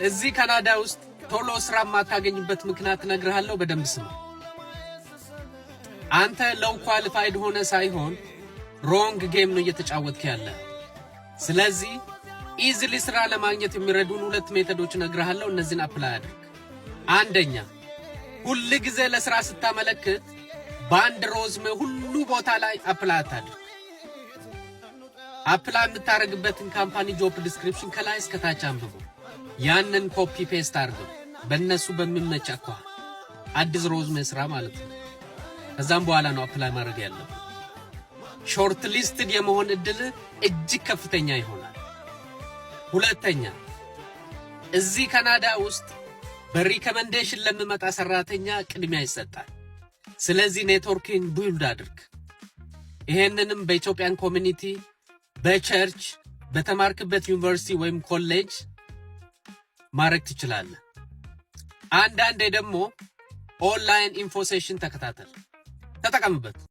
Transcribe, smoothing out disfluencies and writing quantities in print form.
እዚህ ካናዳ ውስጥ ቶሎ ስራ የማታገኝበት ምክንያት እነግርሃለሁ። በደንብ ስማ። አንተ low qualified ሆነህ ሳይሆን wrong game ነው እየተጫወትክ ያለህ። ስለዚህ easily ስራ ለማግኘት የሚረዱን ሁለት method ኦች እነግርሃለሁ። እነዚህን apply አድርግ። አንደኛ፣ ሁል ጊዜ ለስራ ስታመለክት በአንድ résumé ሁሉ ቦታ ላይ apply አታድርግ። Apply የምታደርግበትን company job description ከላይ እስከታች አንብበው። ያንን copy paste አድርገው በእነሱ በሚመች አኳኋን አዲስ résumé ስራ ማለት ነው። ከዛም በኋላ ነው apply ማድረግ ያለብህ። Short listed የመሆን እድል እጅግ ከፍተኛ ይሆናል። ሁለተኛ፣ እዚህ ካናዳ ውስጥ በ recommendation ለሚመጣ ሰራተኛ ቅድሚያ ይሰጣል። ስለዚህ networking build አድርግ። ይሄንንም በ Ethiopian community፣ በ church፣ በተማርክበት ዩኒቨርሲቲ ወይም ኮሌጅ ማድረግ ትችላለህ። አንዳንዴ ደግሞ online info session ተከታተል፣ ተጠቀምበት።